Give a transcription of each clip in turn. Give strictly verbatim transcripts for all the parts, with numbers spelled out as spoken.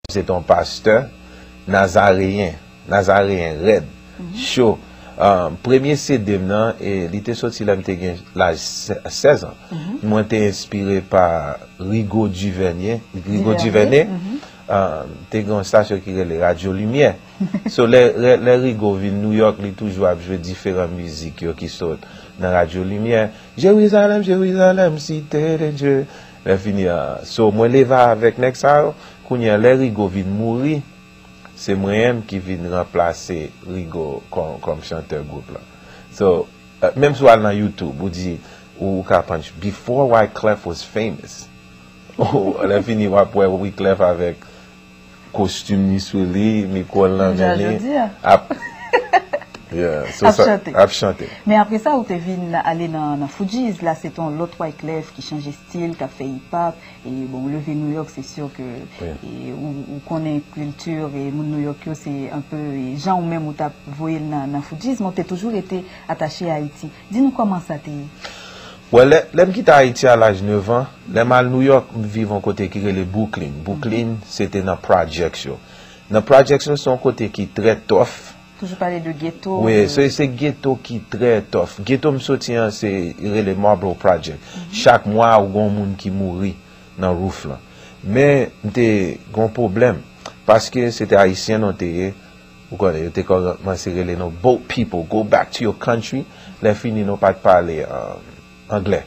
se te yon pastè nazareyen, nazareyen rèd, cho. Ah, premye C D m nan, e, li te soti lè m te gen laj sè- sèz an. Mwen te enspire pa Rigaud Duvernay, Rigaud Duvernay, ah, te gen yon estasyon ki rele Radyo Limyè. So, lè, lè, lè Rigaud vin Nouyòk, li toujou ap jwe diferan mizik yo ki sot nan Radyo Limyè. Jerizalèm, Jerizalèm, site de Dye. Lè fini an. So, mwen leve avèk nèg sa yo. Kounye a, lè Rigaud vin mouri, se mwen menm ki vin ranplase Rigaud kòm, kòm chantè gwoup la. So, eh, menm si w al nan YouTube, ou di, ou, ou ka punch, "Before Wyclef was famous." Lè fini, w ap wè Wyclef avèk kostim ni sou li, mikwo l nan men li. Ap, yeah, so ap sa, chante. Ap chante. Men apre sa, ou te vin ale nan, nan Fugees. La, se te yon lòt Wyclef ki chanje stil, k ap fè hip hop. E bon, ou leve Nouyòk, se si ke, e, ou, ou konnen kilti, e, moun Nouyòk yo, se enpe, e, jan ou menm ou t ap voye l nan, nan Fugees, men ou te toujou rete atache a Ayiti. Di nou kòman sa te ye? Well, lè, lè m kite Ayiti a laj nèf an, lè m al Nouyòk, m viv yon kote ki rele Brooklyn. Brooklyn, se te nan projects yo. Nan projects yo, se yon kote ki trè tough. Toujou pale de geto. Wi, se, se geto ki trè tough. Geto m soti an, se rele Marlboro Project. Chak mwa, ou gen yon moun ki mouri nan roof lan. Men, m te gen yon pwoblèm, paske se te Ayisyen nou te ye, ou konnen, yo te kòmanse rele nou "boat people, go back to your country." Lè fini, nou pa t pale, ah, anglè.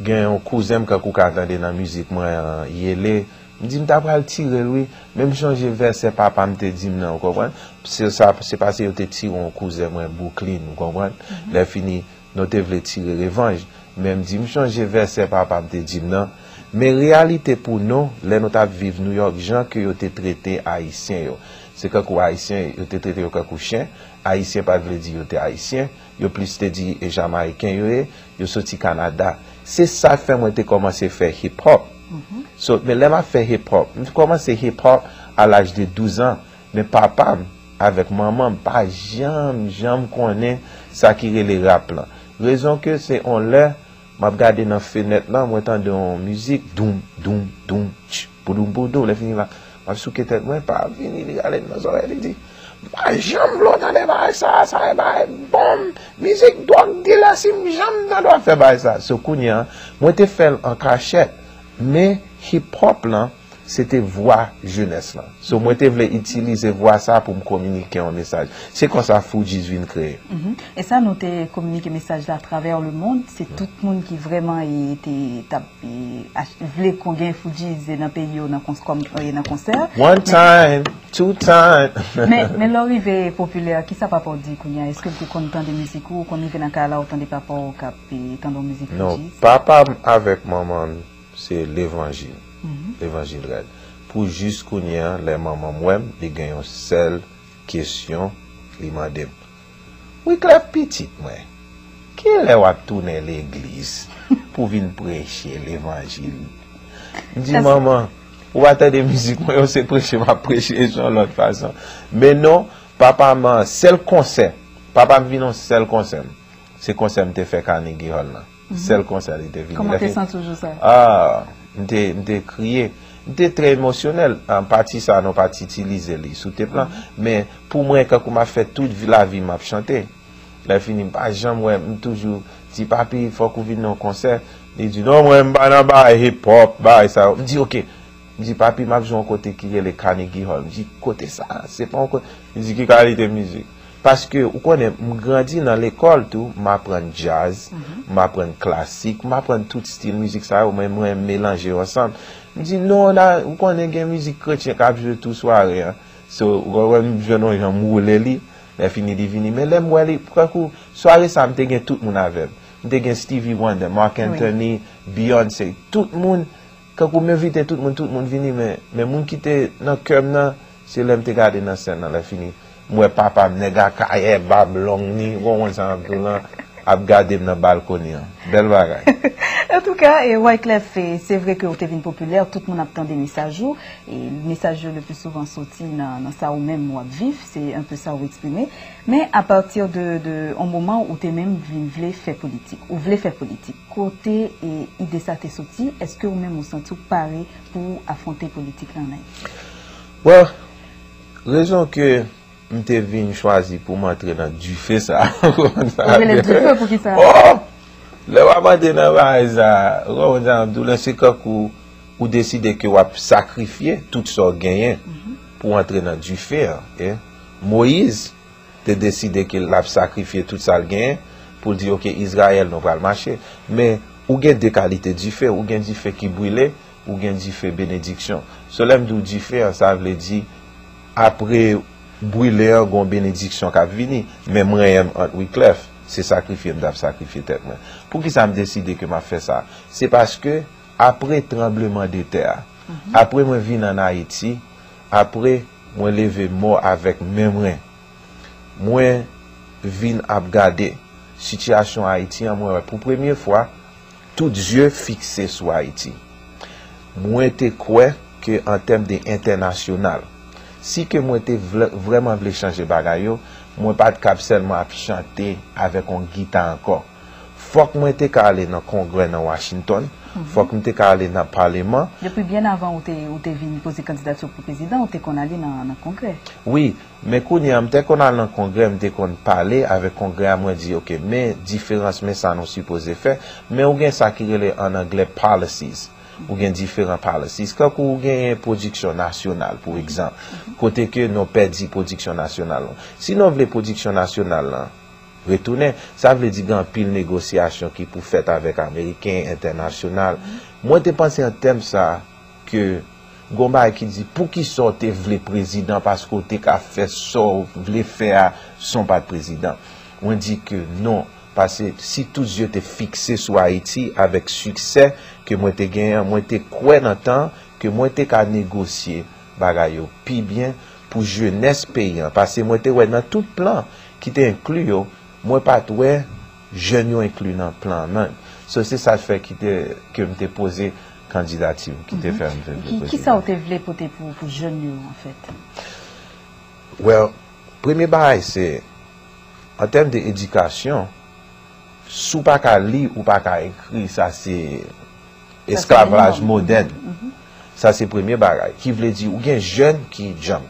Gen yon kouzen m, kankou w ka tande nan mizik mwen an, Yele, m di m ta pral tire l, wi, men m chonje vèsè papa m te di m nan, ou konprann? Se sa, se paske yo te tire yon kouzen mwen Brooklyn, ou konprann? Lè fini, nou te vle tire revanj. Men m di m chonje vèsè papa m te di m nan. Men reyalite pou nou, lè nou t ap viv Nouyòk, jan ke yo te trete Ayisyen yo. Se kankou Ayisyen, yo te trete yo kankou chen. Ayisyen pa t vle di yo te Ayisyen. Yo plis te di e Jamayiken yo ye, yo soti Kanada. Se sa k fè mwen te kòmanse fè hip hop. So, men lè m ap fè hip hop, m kòmanse hip hop a laj de douz an. Men papa m avèk manman m pa janm, janm konnen sa ki rele rap lan. Rezon ke se yon lè m ap gade nan fenèt lan, mwen tande yon mizik, doum, doum, doum, tch, poudoum, poudoum, lè fini la, m ap souke tèt mwen, pa vini, li rale m nan zòrèy, li di, "M pa janm vle w tande bagay sa, sa e bagay bonm, mizik dwòg, dila, si m janm tande w ap fè bagay sa." So, kounye a, mwen te fè l an kachèt, men hip hop lan, se te vwa jenès lan. So, mwen te vle itilize vwa sa pou m kominike yon mesaj. Se konsa Fugees vin kreye. Mhm. E sa, nou te kominike mesaj la atravè le mond. Se tout moun ki vrèman, e, te, t ap, e, ach-, vle kon gen Fugees nan peyi yo, nan kons-, kòm, e, nan konsè. One time, two time. Men, men lè w rive popilè, kisa papa w di kounye a? Èske l te konn tande mizik ou? Ou konn rive nan kay la, ou tande papa w k ap, e, tande yon mizik Fugees? Non, papa m avèk manman m, se levanjil. Levanjil rèd. Pou jis kounye a, lè manman m wè m, li gen yon sèl kesyon, li mande m, "Wyclef, pitit mwen, kilè w ap tounen legliz pou vin preche levanjil?" M di, "Manman, ou pa tande mizik mwen yo, se preche m ap preche, se yon lòt fason." Men non, papa m, sèl konsè, papa m vin yon sèl konsè m. Se konsè m te fè Carnegie Hall lan. Sèl konsè li te vini. Kòman w te santi w jou sa? Ah, m te, m te kriye. M te trè emosyonèl. Ah, pati sa, nou pa t itilize li sou tep lan. Men, pou mwen, kankou m ap fè tout vi, lavi m ap chante. Lè fini, m pa janm wè, m toujou di, "Papi, fòk ou vin nan konsè." Li di, "Non, mwen, m pa nan bagay hip hop, bagay sa yo." M di, "Oke." M di, "Papi, m ap jwe yon kote ki rele Carnegie Hall." M di, "Kote sa? Se pa yon kote." Li di, "Ki kalite mizik?" Paske, ou konnen, m grandi nan lekòl tou, m aprann djaz, m aprann klasik, m aprann tout stil mizik sa yo, men mwen melanje yo ansanm. M di, "Non, la, ou konnen gen mizik kretyen k ap jwe tou sware an." So, ou konprann, m jwenn yon jan m woule li, lè fini li vini. Men lè m wè li, kankou, sware sa, m te gen tout moun avè m. M te gen Stevie Wonder, Marc Anthony, Beyoncé, tout moun. Kankou m envite tout moun, tout moun vini, men, men moun ki te nan kè m nan, se lè m te gade nan sèn nan, lè fini. M wè papa m, nèg a kayè, bab long ni, ou konprann sa m ap di w lan, ap gade m nan balkoni an. Bèl bagay. Antouka, e, Wyclef, e, se vre ke ou te vin popilè, tout moun ap tande mesaj ou, e mesaj yo le pli souvan soti nan, nan sa ou menm w ap viv, se enpe sa ou eksprime. Men apati de, de yon moman ou te menm vin vle fè politik, ou vle fè politik. Kote, e, ide sa te soti? Èske ou menm ou santi w pare pou w afwonte politik la ann Ayiti? Bon, rezon ke m te vin chwazi pou m antre nan dife sa. Ou rele dife pou ki sa? Oh! Lè w ap antre nan bagay sa, ou konprann sa m ap di w la, se kankou ou deside ke w ap sakrifye tout sa w genyen pou w antre nan dife an. E Moyiz te deside ke l ap sakrifye tout sa l genyen pou l di, "Oke, Izrayèl, nou pral mache." Men, ou gen de kalite dife. Ou gen dife ki brile, ou gen dife benediksyon. So, lè m di w dife an, sa vle di, apre brile an, gon benediksyon k ap vini. Men mwen, M. Hunt Wickliffe, se sakrifye m t ap sakrifye tèt mwen. Poukisa m deside ke m ap fè sa? Se paske, apre tranbleman de tè a, apre mwen vin ann Ayiti, apre mwen leve mò avèk men mwen, mwen vin ap gade sitiyasyon Ayiti an, mwen wè pou premye fwa, tout zye fikse sou Ayiti. Mwen te kwè ke an tèm de entènasyonal, si ke mwen te vle, vrèman vle chanje bagay yo, mwen pa t kab sèlman ap chante avèk yon gita ankò. Fòk mwen te ka ale nan kongrè nan Washington, fòk m te ka ale nan paleman. Depi byen avan ou te, ou te vin poze kandidati w pou prezidan, ou te konn ale nan, nan kongrè. Wi, men kounye a, m te konn al nan kongrè, m te konn pale avèk kongrè a, mwen di, "Oke, men diferans, men sa nou sipoze fè." Men ou gen sa ki rele an anglè policies. Ou gen diferan policies. Kankou ou genyen pwodiksyon nasyonal, pou egzanp, kote ke nou pèdi pwodiksyon nasyonal lan. Si nou vle pwodiksyon nasyonal lan retounen, sa vle di gen anpil negosyasyon ki pou fèt avèk ameriken, entènasyonal. Mwen te panse an tèm sa ke gon bagay ki di, "Poukisa w te vle prezidan, paske w te ka fè sa w vle fè a san w pa t prezidan?" Mwen di ke non, paske si tout zye te fikse sou Ayiti avèk siksè ke mwen te genyen an, mwen te kwè nan tan ke mwen te ka negosye bagay yo pi byen pou jenès peyi an. Paske mwen te wè nan tout plan ki te enkli yo, mwen pa t wè jèn yo enkli nan plan an menm. So, se sa k fè ki te, ke m te poze kandidati m, ki te fè m vin vle prezidan. Ki, ki sa w te vle pote pou, pou jèn yo, anfèt? Well, premye bagay se, an tèm de edikasyon, si w pa ka li, ou pa ka ekri, sa se esklavaj modèn. Sa se premye bagay. Ki vle di, ou gen jèn ki djanm,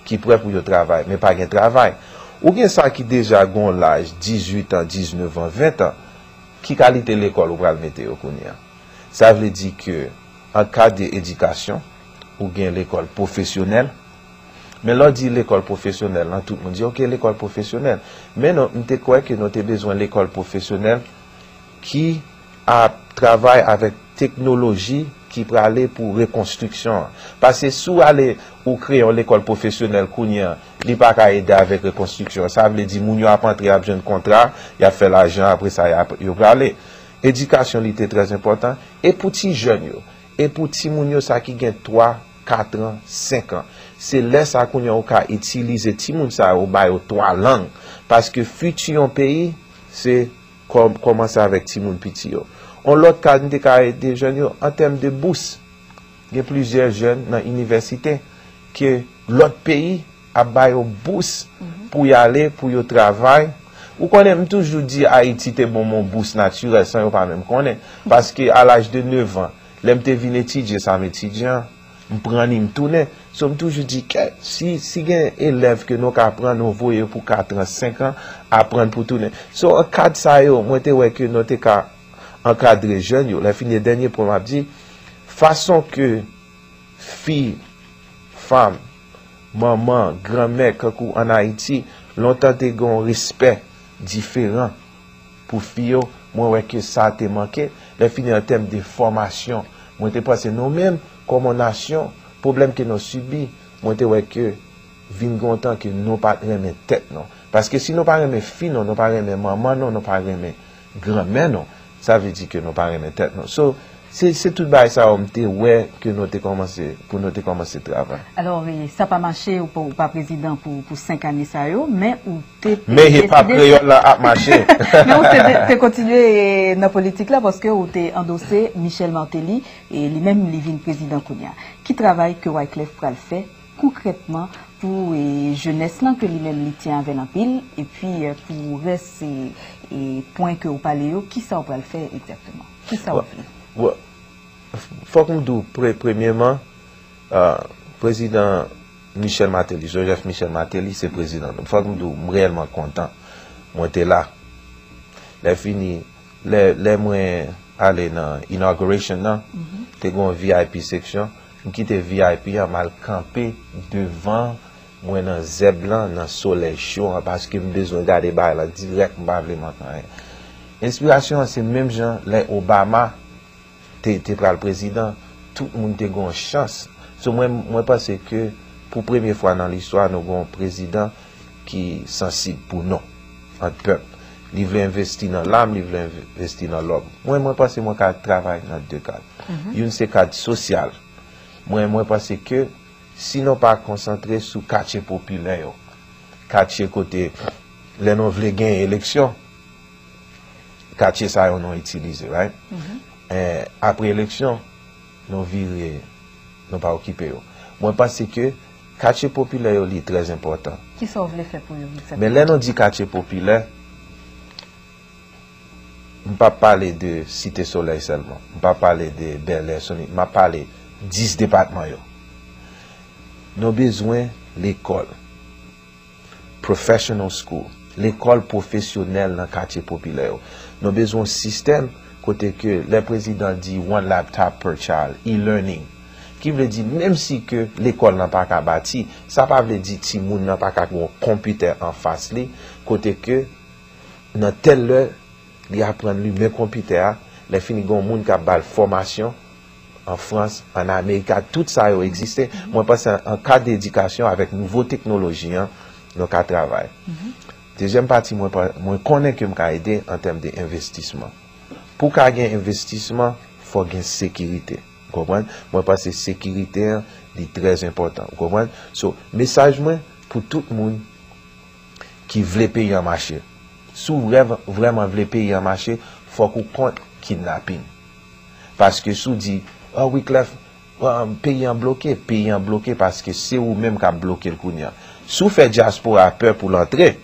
ki prè pou yo travay, men pa gen travay. Ou gen sa ki deja gon laj dizuit an, diznèf an, ven an, ki kalite lekòl ou pral mete yo kounye a? Sa vle di ke an kad de edikasyon, ou gen lekòl pwofesyonèl. Men lè w di lekòl pwofesyonèl lan, tout moun di, "Oke, lekòl pwofesyonèl." Men non, m te kwè ke nou te bezwen lekòl pwofesyonèl ki ap travay avèk teknoloji ki prale pou rekonstriksyon an. Paske si w ale, ou kreye yon lekòl pwofesyonèl kounye a, li pa ka ede avèk rekonstriksyon an. Sa vle di, moun yo ap antre, ap jwenn kontra, y ap fè lajan, apre sa, y ap, yo prale. Edikasyon li te trè enpòtan. E pou ti jèn yo, e pou timoun yo sa ki gen twa, kat an, senk an. Se lè sa kounye a ou ka itilize timoun sa yo, ba yo twa lang. Paske fiti yon peyi, se kòm, kòmanse avèk timoun piti yo. On lòt kad m te ka ede jèn yo, an tèm de bous. Gen plizyè jèn nan inivèsite ke lòt peyi ap ba yo bous pou y ale, pou yo travay. Ou konnen, m toujou di Ayiti te ban m yon bous natirèl san yo pa menm konnen. Paske a laj de nèf an, lè m te vin etidye sa m etidye an, m pran li, m tounen. So, m toujou di, kè, si, si gen elèv ke nou ka pran, nou voye pou kat an, senk an, aprann pou tounen. So, an kad sa yo, mwen te wè ke nou te ka ankadre jèn yo. Lè fini, dènye pwen m ap di, fason ke fi, fanm, manman, granmè, kankou ann Ayiti, lontan te gen yon respè diferan pou fi yo, mwen wè ke sa te manke. Lè fini, an tèm de fòmasyon, mwen te panse nou menm, kòm yon nasyon, pwoblèm ke nou sibi, mwen te wè ke vin gen yon tan ke nou pa t renmen tèt nou. Paske si nou pa renmen fi nou, nou pa renmen manman nou, nou pa renmen granmè nou, sa vle di ke nou pa renmen tèt nou. So, se, se tout bagay sa yo m te wè ke nou te kòmanse, pou nou te kòmanse travay. Alò, e, sa pa mache, ou pa, ou pa prezidan pou, pou senk ane sa yo, men ou te, men hip hop kreyòl la ap mache. Men ou te, te, te kontinye, e, nan politik la, paske ou te andose Michel Martelly, e li menm li vin prezidan kounye a. Ki travay ke Wyclef pral fè konkrètman pou, e, jenès lan ke li menm li tyen avè l anpil, epi, e, pou rès, e, e, pwen ke w pale yo, kisa w pral fè egzakteman? Kisa w vle? Bon, fòk m di w, pre-, premyeman, a, prezidan Michel Martelly, Joseph Michel Martelly, se prezidan nou. Fòk m di w, m reyèlman kontan. Mwen te la. Lè fini, lè, lè mwen ale nan inauguration nan, te gen yon V I P section. M kite V I P an, m al kanpe devan mwen nan zèb lan, nan solèy cho an, paske m bezwen gade bagay lan dirèk, m pa vle manke anyen. Enspirasyon an se menm jan lè Obama te, te pral prezidan, tout moun te gen yon chans. So, mwen, mwen panse ke pou premye fwa nan listwa, nou gen yon prezidan ki sansib pou nou, ant pèp. Li vle envesti nan lam, li vle envesti nan lòm. Mwen, mwen panse mwen ka travay nan de kad. Youn se kad sosyal. Mwen, mwen panse ke si nou pa konsantre sou katye popilè yo, katye kote lè nou vle genyen eleksyon, katye sa yo nou itilize, right? Eh, apre eleksyon, nou vire, nou pa okipe yo. Mwen panse ke katye popilè yo, li trè enpòtan. Kisa w vle fè pou yo, Vincent? Men lè nou di katye popilè, m p ap pale de Site Solèy sèlman. M p ap pale de Bèlè, Sony. M ap pale dis depatman yo. Nou bezwen lekòl. Professional school, lekòl pwofesyonèl nan katye popilè yo. Nou bezwen yon sistèm kote ke lè prezidan di one laptop per child, e-learning, ki vle di menm si ke lekòl lan pa ka bati, sa pa vle di timoun nan pa ka gen yon konpitè anfas li, kote ke nan tèl lè, li aprann limen konpitè a, lè fini gen yon moun k ap ba l fòmasyon an Frans, an Amerik, tout sa yo egziste. Mwen panse an, an kad de edikasyon, avèk nouvo teknoloji an, nou ka travay. Dezyèm pati, mwen, pa- mwen konnen ke m ka ede an tèm de envestisman. Pou w ka gen envestisman, fò gen sekirite. Ou konprann? Mwen panse sekirite an, li trè enpòtan. Ou konprann? So, mesaj mwen pou tout moun ki vle peyi an mache. Si w vrè- vrèman vle peyi an mache, fòk ou kont kidnaping. Paske si w di, "Oh, Wyclef, um, peyi an bloke," peyi an bloke paske se ou menm k ap bloke l kounye a. Si w fè dyaspora pè pou l antre,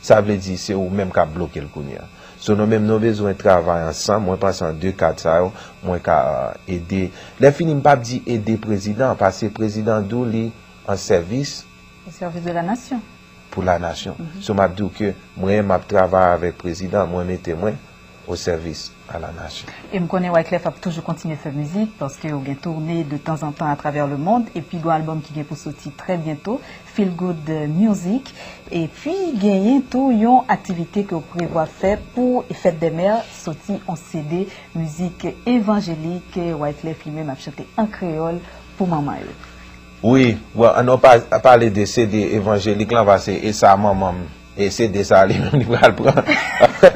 sa vle di se ou menm k ap bloke l kounye a. So, nou menm, nou bezwen travay ansanm. Mwen panse an de kad sa yo, mwen ka, uh, ede. Lè fini, m p ap di ede prezidan, paske prezidan di w li an sèvis. Au service de la nation. Pou la nasyon. So, m ap di w ke mwen, m ap travay avèk prezidan, mwen mete mwen au service à la nation. E m konnen Wyclef ap toujou kontinye fè mizik, paske ou gen toune de tanzantan atravè lemonn, epi gon albòm ki gen pou soti trè byento, Feel Good Music, epi genyen tou yon aktivite ke w prevwa fè pou Fête des Mères, soti yon C D mizik evanjelik, Wyclef li menm ap chante an kreyòl pou manman yo. Wi, bon, an nou pa pale de C D evanjelik lan, paske e sa manman m, e C D sa li menm li pral pran.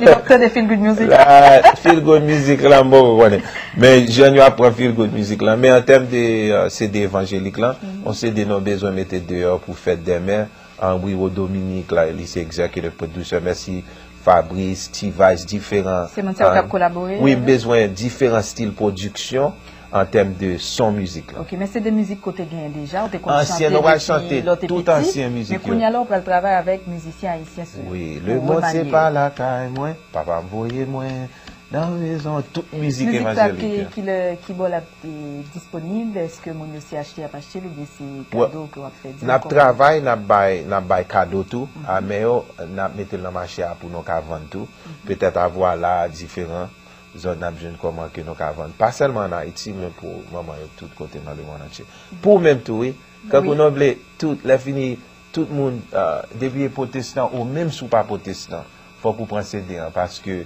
Li p ap tande Feel Good Music la. Ah, Feel Good Music la, m poko konnen. Men jèn yo ap pran Feel Good Music la. Men an tèm de, euh, C D evanjelik lan, yon C D nou bezwen mete deyò pou Fête des Mères. An Wiwo Dominique la, li se executive producer. Mèsi Fabrice, T-Vice, diferan. Se moun sa yo k ap kolabore? Wi, m bezwen diferan stil pwodiksyon an tèm de son mizik la. Ok, men se de mizik ke w te genyen deja, ou te konn chante depi lòt epòk? Ansyen, nou pral chante tout ansyen mizik yo. Men kounye a la, ou pral travay avèk mizisyen ayisyen sou yo. Wi, le mond se pa lakay mwen, papa m voye mwen nan rezon, tout mizik evanjelik yo. Mizik sa ki, ki lè, ki bò l ap, e, disponib? Èske moun yo se achte y ap achte l oubyen se kado ke w ap fè? N ap travay, n ap bay, n ap bay kado tou. A men yo, n ap mete l nan mache a pou nou ka vann tou. Petèt a Vwala, diferan zòn n ap jwenn kòman ke nou ka vann. Pa sèlman ann Ayiti, men pou manman yo tout kote nan lemonn antye. Pou ou menm tou, wi. Kankou nou vle tout, lè fini, tout moun, ah, depi e pwotestan ou menm si w pa pwotestan, fòk ou pran C D an, paske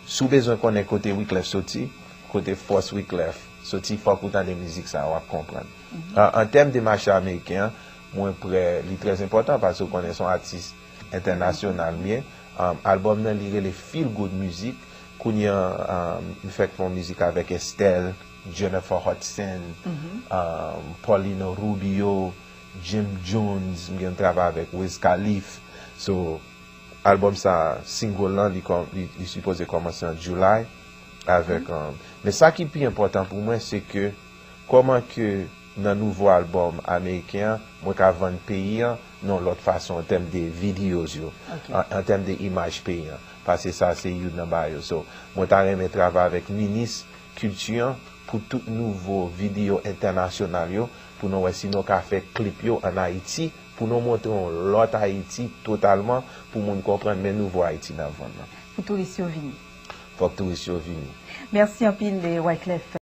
si w bezwen konnen kote Wyclef soti, kote fòs Wyclef soti, fòk ou tande mizik sa a, w ap konprann. An, an tèm de mache ameriken an, mwen prè, li trè enpòtan, paske w konnen se yon atis entènasyonal m ye. Um, albòm nan, li rele Feel Good Music. Kounye a, um, m fèk fè yon mizik avèk Estelle, Jennifer Hudson, um, Paulino Rubio, Jim Jones, m gen travay avèk Wiz Khalif. So, albòm sa, single lan, li kòm-, li, li sipoze kòmanse an July avèk, um, men sa ki pi enpòtan pou mwen, se ke kòman ke nan nouvo albòm ameriken an, mwen ka vann peyi an nan yon lòt fason an tèm de videos yo, an, an tèm de imaj peyi an. Paske sa se youn nan bagay yo. So, mwen ta renmen travay avèk minis kilti an pou tout nouvo videyo entènasyonal yo, pou nou wè si nou ka fè klip yo ann Ayiti, pou nou montre yon lòt Ayiti totalman, pou moun konprann men nouvo Ayiti n ap vann nan. Pou touris yo vini. Fòk touris yo vini. Mèsi anpil, Wyclef.